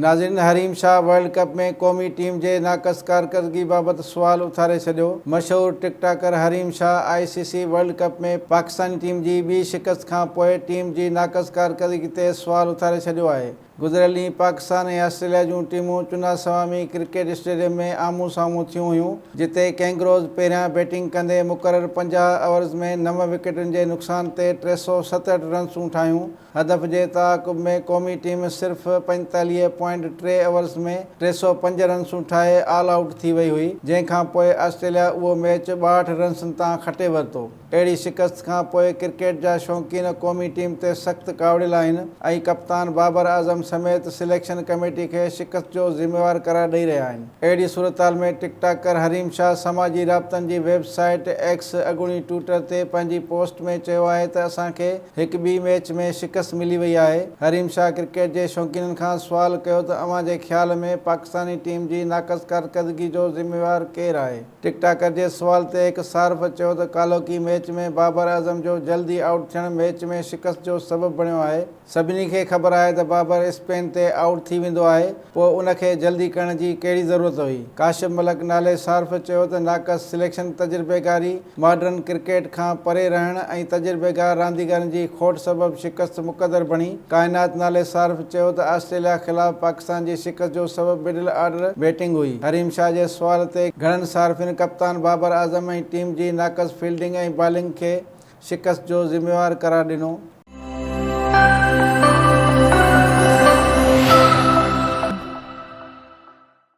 ناظرين Hareem Shah world cup ۾ قومي team جي ناقص ڪارڪردگي بابت سوال اٿاري ڇڏيو. مشهور TikToker Hareem Shah I C C world cup ۾ Pakistani team جي ٻي شڪست کان پوء ٽيم جي ناقص ڪارڪردگي تي سوال اٿاري ڇڏيو آهي. گذريل ڏينهن پاڪستان ۽ آسٽريليا جون ٽيمون چناسوامي ڪرڪيٽ اسٽيڊيم ۾ آمهون سامهون ٿيون هيون، جتي ڪينگروز پهريان بيٽنگ ڪندي مقرر 50 اوورز ۾ نو وڪيٽن جي نقصان تي 367 رنسون ٺاهيون. هدف جي تعاقب ۾ قومي ٽيم صرف 45 پوائنٽ ٽي اوورز ۾ 305 رنسون ٺاهي آل آئوٽ ٿي وئي هئي، جنهن کانپوء آسٽريليا اهو ميچ 62 رنسن تان کٽي ورتو. اهڙي شڪست کان پوء ڪرڪيٽ جا شوقين قومي ٽيم تي سخت ڪاوڙيل آهن ۽ ڪپتان بابر اعظم سميت سليڪشن ڪميٽي کي شڪست جو ذميوار قرار ڏئي رهيا آهن. اهڙي صورتحال ۾ ٽڪ ٽاڪر حريم شاهه سماجي رابطن جي ويب سائيٽ ايڪس، اڳوڻي ٽوئٽر، تي پنهنجي پوسٽ ۾ چيو آهي ته اسان کي هڪ ٻي ميچ ۾ شڪست ملي وئي آهي. حريم شاهه ڪرڪيٽ جي شوقينن کان سوال ڪيو ته اوهان جي خيال ۾ پاڪستاني ٽيم جي ناقص ڪارڪردگي جو ذميوار ڪير آهي؟ ٽڪ ٽاڪر جي سوال تي هڪ صارف چيو ته ڪالهوڪي ميچ ۾ بابر اعظم جو جلدي آئوٽ ٿيڻ ميچ ۾ شڪست جو سبب بڻيو آهي، سڀني کي خبر آهي ته بابر اسپين تي آئوٽ ٿي ويندو آهي، پوء ان کي جلدي ڪرڻ جي ڪهڙي ضرورت هئي؟ ڪاشف ملڪ نالي صارف چيو ته ناقص سليڪشن تجربيڪاري، ماڊرن ڪرڪيٽ کان پري رهڻ ۽ تجربيڪار رانديگرن جي کوٽ سبب شڪست مقدر بڻي. ڪائنات نالي صارف چيو ته آسٽريليا خلاف پاڪستان جي شڪست جو سبب مڊل آرڊر بيٽنگ هئي. حريم شاهه جي سوال تي گهڻن صارفين ڪپتان بابر اعظم ۽ ٽيم جي ناقص فيلڊنگ ۽ بالنگ کي شڪست جو ذميوار قرار ڏنو.